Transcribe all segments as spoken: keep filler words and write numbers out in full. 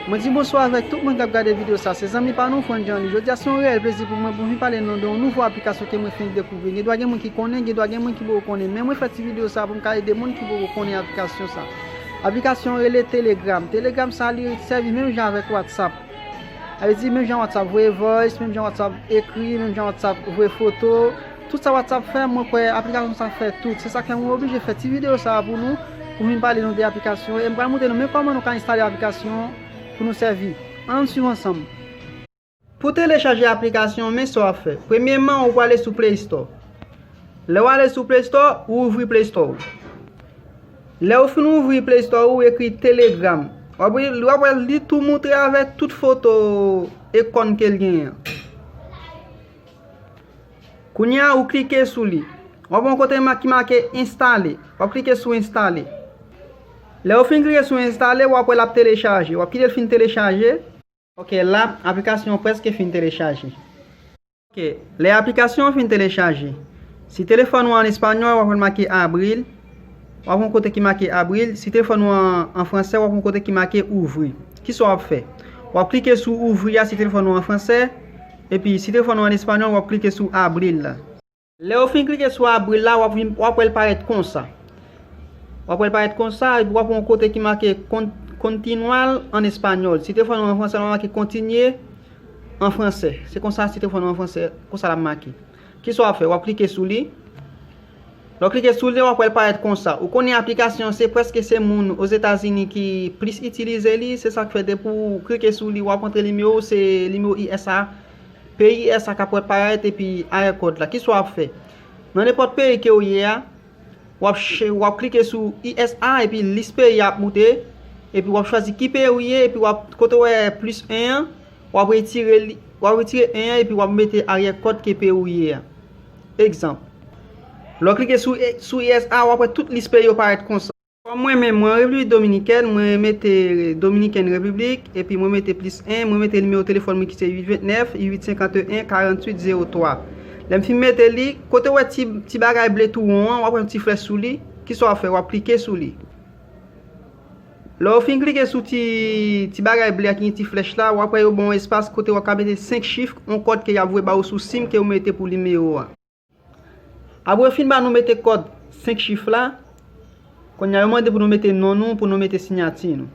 Mwen di bonswa avèk tout moun k ap gade videyo sa. Se zanmi pa nou, Frantz Jean Louis. Jodi a se yon reyèl plezi pou mwen pou m vin pale nou de yon nouvo aplikasyon ke mwen fin dekouvri. Gen dwa gen moun ki konnen, gen dwa gen moun ki poko konnen. Men mwen fè ti videyo sa pou m ka ede moun ki poko konnen aplikasyon sa. Aplikasyon rele Telegram. Telegram sa li sèvi menm jan avèk WhatsApp. Sa vle di menm jan WhatsApp voye voice, menm jan WhatsApp ekri, menm jan WhatsApp voye foto. Tout sa WhatsApp fè, mwen kwè aplikasyon sa fè tout. Se sa k fè mwen oblije fè ti videyo sa pou nou, pou vin pale nou de aplikasyon. E m pral montre nou menm kòman nou ka enstale aplikasyon pou nou sèvi. Ann suiv ansanm. Pou telechaje aplikasyon, men sa w ap fè. Premyèman, ou prale sou Play Store. Lè w ale sou Play Store, ou ouvri Play Store ou. Lè ou fin ouvri Play Store ou, ekri Telegram. W ap wè, w ap wè li tou moutre avèk tout foto ekòn ke l genyen an. Kounye a, ou klike sou li. W ap wè yon kote ma-, ki make enstale. W ap klike sou enstale. Lè ou fin klike sou enstale, w ap wè l ap telechaje. W ap kite l fin telechaje. Ok, la, aplikasyon an prèske fin telechaje. Ok, lè aplikasyon an fin telechaje, si telefòn ou an espanyòl, w ap wè l make abrir. W ap wè yon kote ki make abrir. Si telefòn ou an, an fransè, w ap wè yon kote ki make ouvrir. Kisa w ap fè? W ap klike sou ouvrir a si telefòn ou an fransè. Epi, si telefòn ou an espanyòl, w ap klike sou abrir la. Lè ou fin klike sou abrir la, w ap vin, w ap wè l parèt konsa. W ap wè l parèt konsa, epi w ap wè yon kote ki make con-, continuar an espanyòl. Si telefòn ou an fransè, l ap make kontinye an fransè. Se konsa, si telefòn ou an fransè, konsa l ap make. Kisa w ap fè? W ap klike sou li. Lè w klike sou li, w ap wè l parèt konsa. Ou konnen aplikasyon, se prèske se moun Ozetazini ki plis itilize li. Se sa k fè depi w klike sou li, w ap antre nimewo w, se nimewo I S A. Peyi S A k ap wè parèt epi ayè kòd la. Kisa w ap fè? Nan nenpòt peyi ke w ye a, w ap, w ap klike sou I S A epi lis peyi a ap moute. Epi w ap chwazi ki peyi w ye, epi w ap, kote w wè plis en an, w ap retire li, w ap retire en an epi w ap mete ayè kòd ke peyi w ye a. Egzanp, lè w klike sou, sou I S A, w ap wè tout lis peyi yo parèt konsa. Kòm mwen menm, mwen Repiblik Dominikèn, mwen mete Dominiken Repiblik, epi mwen mete plis en, mwen mete nimewo telefòn mwen ki se uit vennèf, uit senkanteyen, karanntuit zewo twa. Lè m fin mete li, kote w wè ti, ti bagay ble tou won an, w ap wè yon ti flèch sou li. Kisa w ap fè? W ap klike sou li. Lè w fin klike sou ti, ti bagay ble a ki gen ti flèch la, w ap wè yo ba w yon espas kote w ap ka mete senk chif, yon kòd ke y ap voye ba w sou sim ke w mete pou nimewo a. Apre yo fin ba nou mete kòd senk chif la, kounye a yo mande pou nou mete non nou, pou nou mete siyati nou.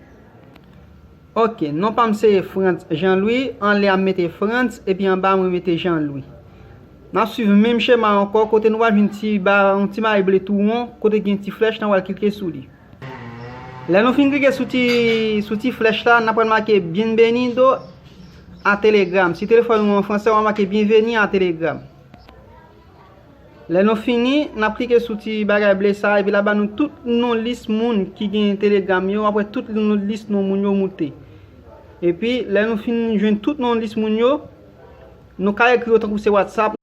Ok, non pa m se Frantz Jean Louis, anlè a m mete Frantz, epi anba a mwen mete Jean Louis. N ap swiv menm chema ankò, kote nou pral jwenn ti ba, yon ti bagay ble tou won, kote gen ti flèch la, w al klike sou li. Lè nou fin klike sou ti, sou ti flèch la, n ap wè l make Bienvenido a Telegram. Si telefòn ou an fransè, w ap make Bienvenue à Telegram. Lè nou fini, n ap klike sou ti bagay ble sa a, epi l ap ba nou tout non lis moun ki gen Telegram yo, w ap wè tout non lis non moun yo moute. Epi, lè nou fin jwenn tout non lis moun yo, nou ka ekri yo tankou se WhatsApp.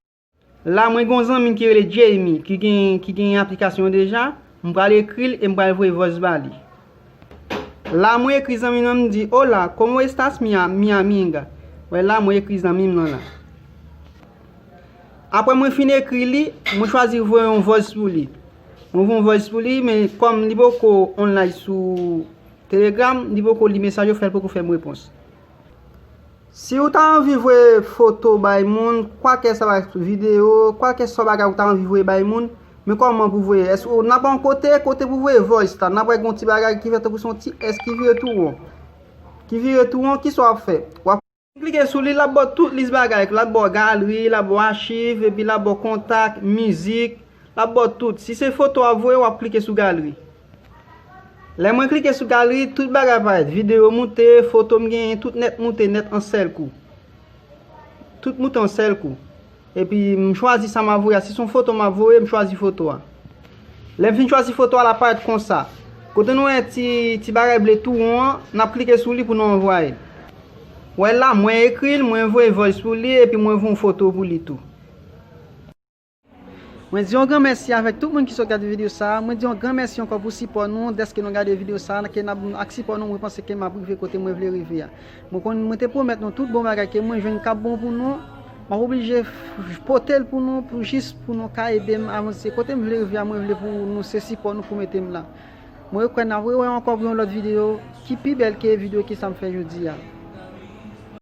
La, mwen gen yon zanmi m ki rele Jamie, ki gen, ki gen aplikasyon an deja, m pral ekri l e m pral voye voice ba li. La, mwen ekri zanmi m nan, m di, Hola, ¿cómo estás, mi a-, mi amiga? Wè la, mwen ekri zanmi m nan la. Apre mwen fin ekri li, mwen chwazi voye yon voice pou li. Mwen voye yon voice pou li, men kòm li poko online sou Telegram, li poko li mesaj yo, fè l poko fè m repons. Si ou ta anvi voye foto bay moun, kwakè sa va videyo, kwakè sa bagay ou ta anvi voye bay moun, men kòman pou voye? Èske ou n ap yon kote, kote pou voye voice la? N ap wè gen yon ti bagay ki fè tankou se yon ti S ki vire tou won. Ki vire tou won, kisa w ap fè? W ap klike sou li, l ap ba w tout lis bagay. L ap ba w galri, l ap ba w achiv, epi l ap ba w kontak, mizik, l ap ba w tout. Si se foto w ap voye, w ap klike sou galri. Lè mwen klike sou galri, tout bagay parèt. Videyo moute, foto m genyen, tout nèt moute nèt an sèl kou. Tout moute an sèl kou. Epi m chwazi sa m ap voye a. Si se yon foto m ap voye, m chwazi foto a. Lè m fin chwazi foto a, l ap parèt konsa. Kote nou wè ti, ti bagay ble tou won an, n ap klike sou li pou nou anvwaye l. Wè la, mwen ekri l, mwen voye voice pou li, epi mwen voye yon foto pou li tou. Mwen di yon gran mèsi avèk tout moun ki sot gade videyo sa a. Mwen di yon gran mèsi ankò pou sipò nou, dèske nou gade videyo sa a, ke n ap, ak sipò nou, mwen panse ke m ap rive kote mwen vle rive a. Mwen konn, mwen te pwomèt nou tout bon bagay ke mwen jwenn k ap bon pou nou. M ap oblije pote l pou nou, pou jis pou nou ka ede m avanse. Kote m vle rive a, mwen vle pou nou se sipò nou pou mete m la. Mwen kwè n ap rewè ankò pou yon lòt videyo ki pi bèl ke videyo ke sa m fè jodi a.